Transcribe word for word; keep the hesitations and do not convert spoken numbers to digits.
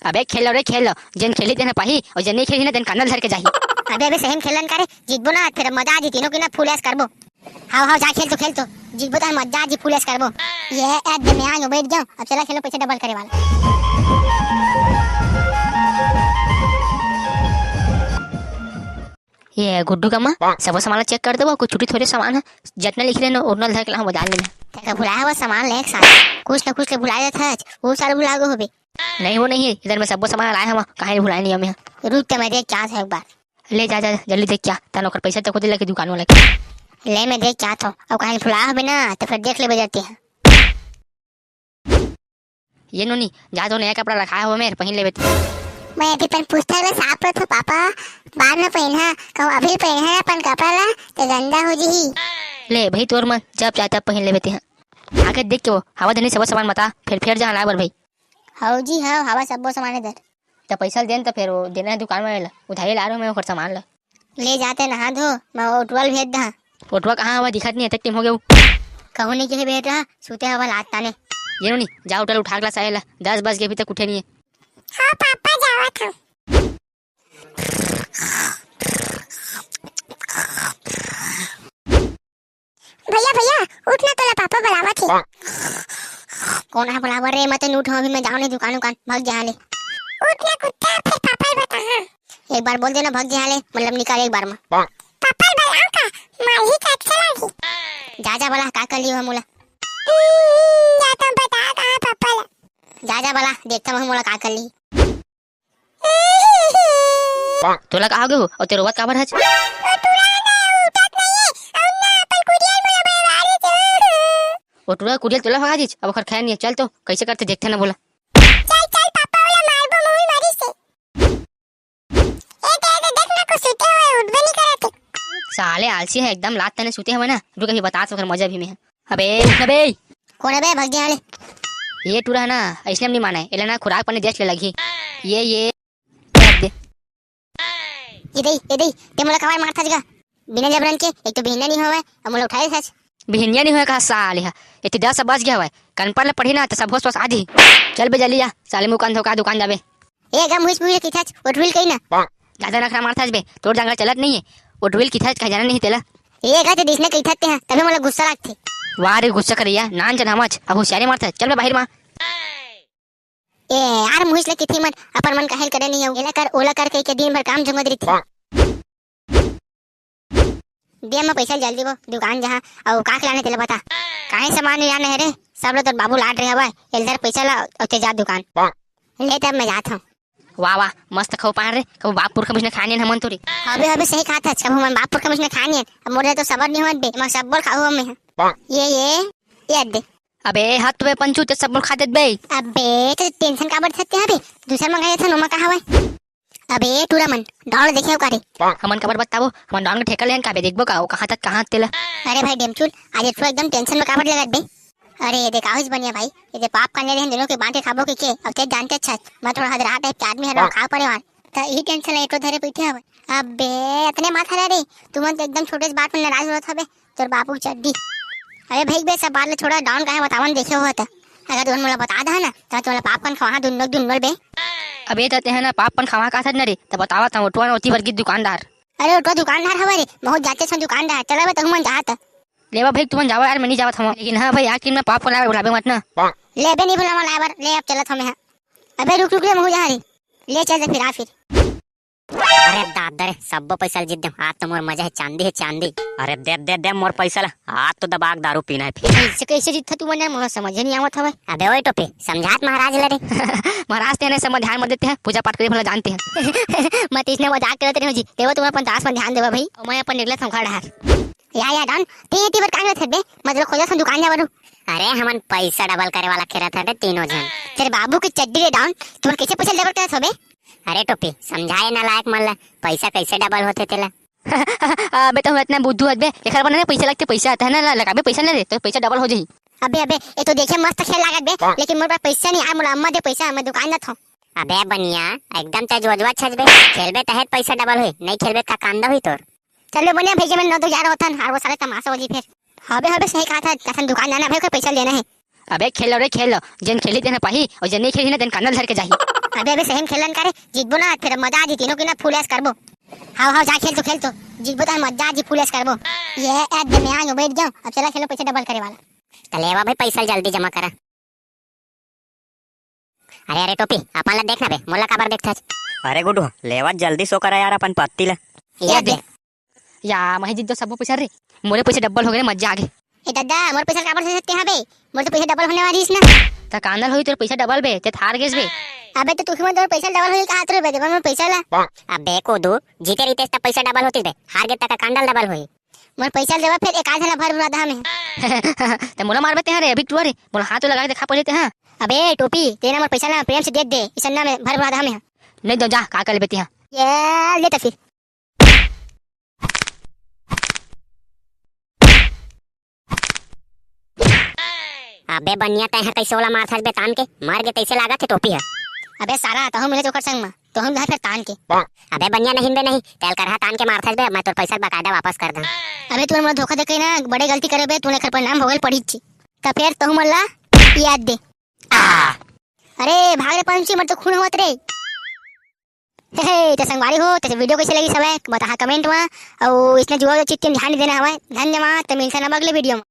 अबे खेल लो रे, खेल लो। जेन खेलही तेन ह पाही, अउ जेन नइ खेलही ना, तेन कांदा ल धर के जाही। अबे, अबे, सही में खेलन का रे? जीतबो ना, फेर मजा आही, तीनों के ना full ऐश करबो। हाव, हाव, जा खेल तो, खेल तो। जीतबो त मजा आही, full ऐश करबो। ये ए दे में आयो, बैठ जाओ। अब चला खेलो, पैसा double करे वाला। ये गुड्डू का माँ, सबो सामान ला check कर देबो, कुछ छुट्टी थोड़े सामान हे, जतना लिख लेनो, ओतना ल धर के लाहूँ बाजार ले। तेका भुलाए हवस सामान ले एक साथ, कुछ न कुछ ले भुला जात हस, वो सारा भुला गो होबे। नहीं, वो नहीं है, इधर मैं सबो सामान लाए हवँ, काहे भुलाए नहीं हमें। रुक, त मैं देख के आत हँव एक बार। ले जा, जा, जल्दी देख के आ, तन ओकर पैसा तको दे लगे दुकान वाला के। ले, मैं देख के आत हँव, अब काहे भुलाए होबे ना, त फेर देख लेबे जल्दी। ये नोनी, जा तो नया कपड़ा रखाए हवँ मैं, पहिन लेबे ते। मैं अभी अपन पुस्तक ला साफ करत हँव पापा, बाद में पहिनहा, कहूँ अभी पहिनहा अपन कपड़ा ला, त गंदा हो जही। ले भाई तोर मन, जब चाहे तब पहिन लेबे ते। आके देख के वो, हवा देनी सबो सामान बता, फेर, फेर जहाँ लाए बर भाई। हव जी, हव, हवा सब्बो सामान इधर। त पैसा ल देन त फेर वो देना हे दुकान वाले ला, उधारी ला रहे मैं ओकर सामान ला। ले जाते नहा धो, मैं ओटवा ल भेज दहा। ओटवा कहाँ हवा, दिखत नहीं, अतेक time हो गया वो। कहूँ नहीं कहे बेटा, सुते हवा लात ताने। ये नो नहीं, जा ओटवा ल उठा के ला साले ला, दस बज के अभी तक उठे नहीं है। हाँ पापा, जावत हँव। भैया, भैया, उठ ना, तोला पापा बुलावत हे। कोन हे बुलावत रे? मैं तो नइ उठँव अभी, मैं जाँव नहीं दुकान उकान, भग जा ले। उठ ना कुत्ता, फेर पापा ल बताहूँ। एक बार बोल देना भग जा ले, मतलब निकल एक बार में। पापा ल बुलावँव का? मारही का अच्छा लागही? जा, जा, बला, का कर लियो हम ओला। हम्म, जा तो बता कहाँ पापा ला। जा, जा, बला, देखथँव हम ओला का कर लिही। तोला का हो गे हो? अउ ते रोवत काबर हच? ओ टुरा ना उठत नहीं है, अउ ना अपन कुरियर मोला बरबारी दे। ओ टुरा कुरियर तोला भगा दिस, अब ओखर खैर नहीं है। चल तो, कैसे करते देखते ना बोला। चल, चल, पापा वाला मारबो, मुँह मारी से। ए, दे, दे, देख ना, कुछ सुते हुए उठबे नहीं करत हे। साले आलसी है एकदम, लात तने सुते हवय ना। रुक, अभी बतात हँव ओखर मजा भी मैं। अबे, उठ ना बे। कोन हे बे, भग जा ले। ये टुरा ना, अइसने म नहीं माने, एला ना खुराक पानी देस ले लगही। ये, ये, दे। ये दे, ये दे, ते मोला काबर मारथस गा? बिना जबरन के, एक तो बिहनिया नहीं होवय, अउ मोला उठाए थस। बिहनिया नहीं होवय का साले हा? ये तो दस बज गया हवय, कनपट ले पढ़ही ना, त सब होस वस आ जही। चल बे जल्दी जा, साले मुँह कान धो का दुकान जाबे। ए, गा मुहिस मुहिस किथच, उठविल कही ना। जादा नखरा मारथस बे, तोर जांगर चलत नहीं है। उठविल किथच कहे जाना नहीं तेला। ए, गा ते दिसने कही थते हैं, तभी मोला गुस्सा लागथे। वाह रे गुस्सा करैया, नान जन हमच, अब होशियारी मारथस, चल बे बाहिर मा। ए, यार मुहिस ले किथी मन, अपन मन काहे ल करे नहीं हो, एला कर, ओला कर कहि के दिन भर काम झोंगत रहिथे। दे मैं पैसा जल्दी वो दुकान जहाँ, अउ का के लाने तेला बता। काहे सामान नहीं लाने हे रे, सब लो तोर बाबू लाट रहे हवय, एल धर पैसा ला, अउ ते जा दुकान। ले तब मैं जात हँव। वाह, वाह, मस्त खाऊ पान रे, कभू बाप पुरखा मइसने खाए नहीं हमन तो रे। हबे, हबे, सही खात हच, कभू हमन बाप पुरखा मइसने खाए नहीं, अब मोर तो सबर नहीं होत बे, मैं सब बोल खाऊ हमें। ये, ये, ये दे। अबे, हाथ तो बे पंचू, ते सब बोल खा देत बे। अबे, तो tension काबर थते हबे, दूसर मंगा लेथन, ओमा का हवय। अबे टूरा मन, डॉन देखे हो का रे? हमन काबर बताबो, हमन डॉन के ठेका लेहन का बे, देखबो का, वो कहाँ तक, कहाँ तेला। अरे भाई डेमचुल, आज तू एकदम tension में काबर लगत बे? अरे ये देख, आहुस बनिया भाई, ये दे पाप करने रहन दोनों के बांट के खाबो के, के? अब ते जानते अच्छा, मैं थोड़ा हदरा type के आदमी हरव, खा परे वार। त यही tension ले तो धरे बैठे हवे। अबे, इतने माथा ना रे, तुमन तो एकदम छोटे से बात में नाराज होत हबे। तोर बापू चड्डी। अबे भइग बे, सब बात ले छोड़ा, डॉन काहे बतावन देखे हो त। अगर तुमन मोला बता दहा ना, त तोला पाप कन खवाहा दुन्नो दुन्नो बे। अबे त तेहा ना पाप कन खवाहा का थत ना रे, त बतावत हूँ, ओटवा ना ओती बर गिर दुकानदार। अरे ओटवा दुकानदार हवे रे, बहुत जाते छन दुकानदार, चला बे तहु मन जात। ले बा भइग तुमन जावा यार, मैं नहीं जावत हूँ, लेकिन हाँ भाई आखिर में पाप कन लाए बर बुलाबे मत ना। ले बे नहीं बुलावा लाए बर, ले अब चलत हूँ मैं हाँ। अबे रुक रुक रे, महू जा रे। ले चल दे फिर, आ फिर। अरे दादा रे, सब्बो पैसा ल जीत देम। आज तो मोर मजा हे, चांदी हे, चांदी। अरे दे, दे, दे मोर पैसा ला। आज तो दबा के दारू पीना हे फिर। कैसे, कैसे जीतथा तुमन यार, मोला समझे नहीं आवत हवय। अबे ओए टोपी, समझात महाराज ले रे। महाराज तेने समझ ध्यान मत देते हैं, पूजा पाठ करे भला जानते हैं। मैं तो इसने मजाक करत रहे हूँ जी। देवा तुमन अपन दास में ध्यान देवा भाई, और मैं अपन निकलत हूँ घर डहार। या, या डॉन, ते एती बर काहे होत हबे? मतलब खोजत हन दुकान जावरू। अरे हमन पैसा double करे वाला खेलत हन रे तीनों झन। तेरे बाबू के चड्डी रे डॉन, तुमन कैसे पैसा double करत हबे? अरे टोपी, समझाए नालायक मन ला, पैसा कैसे double होथे तेला। अबे तो इतना बुद्धू हस बे, एकर बर ना पैसा लगथे, पैसा आता है ना, लगाबे पैसा ना रे, तो पैसा double हो जाही। अबे, अबे, ये तो देखे मस्त खेल लागत बे, लेकिन मोर पास पैसा नहीं आए, मोला अम्मा दे पैसा, मैं दुकान जात हूँ। अबे बनिया, एकदम तेज वजवा छजबे, खेलबे तहेत पैसा double होही, नहीं खेलबे का कांदा होही तोर। चल बे बनिया, भेजे में नौ दो ग्यारह होथन, और वो साले तमाशा हो जी फिर। हबे, हबे, सही कहा था, कसन दुकान जाना भाई, ओकर पैसा लेना है। अबे खेल लो रे, खेल लो, जेन खेली तेन पाही, और जेन नहीं खेली ना, तेन कांदा धर के जाही। अबे, अबे, सही में खेलन का रे? जीतबो ना, फेर मजा आ जी, तीनों की ना full ऐश करबो। हाव, हाव, जा खेल तो, खेल तो। जीतबो त मजा आ जी, full ऐश करबो। ये ऐश दे, मैं आयो, बैठ जाओ। अब चला खेलो पैसे double करे वाला। त लेवा भाई, पैसा जल्दी जमा करा। अरे, अरे, टोपी, अपन ला देखना बे, मोला काबर देखथस? अरे गुड्डू, लेवा जल्दी show करा यार अपन पत्ती ला। ये दे। या, मैं जीत दो सबो पैसा रे। मोरे पैसे double हो गए, मजा आ गए। ए दादा, मोर पैसा काबर से सकते हैं बे? मोर तो पैसा double होने वाली इस ना। त कांदल होई तोर पैसा double बे, ते हार गेस बे। अबे तो तुही मन तोर पैसा double होई कहा रे बे, देवा मोर पैसा ला। अबे कोदू, जीते रहिते त पैसा double होती बे, हार गे त का कांदल double होई? मोर पैसा देवा, फेर एक आध ला भर भुरा दहा में। ते मोला मारबे ते हाँ रे, अभी टुआ रे, मोला हाथ तो लगा के देखा पहले ते हाँ। अबे टोपी, तेना मोर पैसा ला प्रेम से दे दे, इसन्ना में भर भुरा दहा में। नहीं दो जा, का कर लेबे ते हाँ। ये ले तो फिर। अबे बनिया, तैं ह कइसे ओला मारथस बे तान के? मर गे तइसे लागत हे टोपी ह। अबे सारा, तहूँ मिले ओकर संग म, तहूँ ल फेर तान के। अबे बनिया, नहीं बे नहीं, तैं ल करहा तान के मारथस बे, मैं तोर पइसा ल बकायदा वापस कर दंव। अबे तू मोला धोखा देके ना बड़े गलती करे बे, तू एखर परिणाम भोगल पड़ीच। त फेर तहूँ मोला याद दे। आ! अरे भाग रे पंछी, मोर तो खून होवत रे। हे, हे, त संगवारी हो, त video कइसे लगिस हवय, बताहा comment म, अउ इसने जुआ चित्त ध्यान देना हवय। धन्यवाद, त मिलथन अब अगले video म।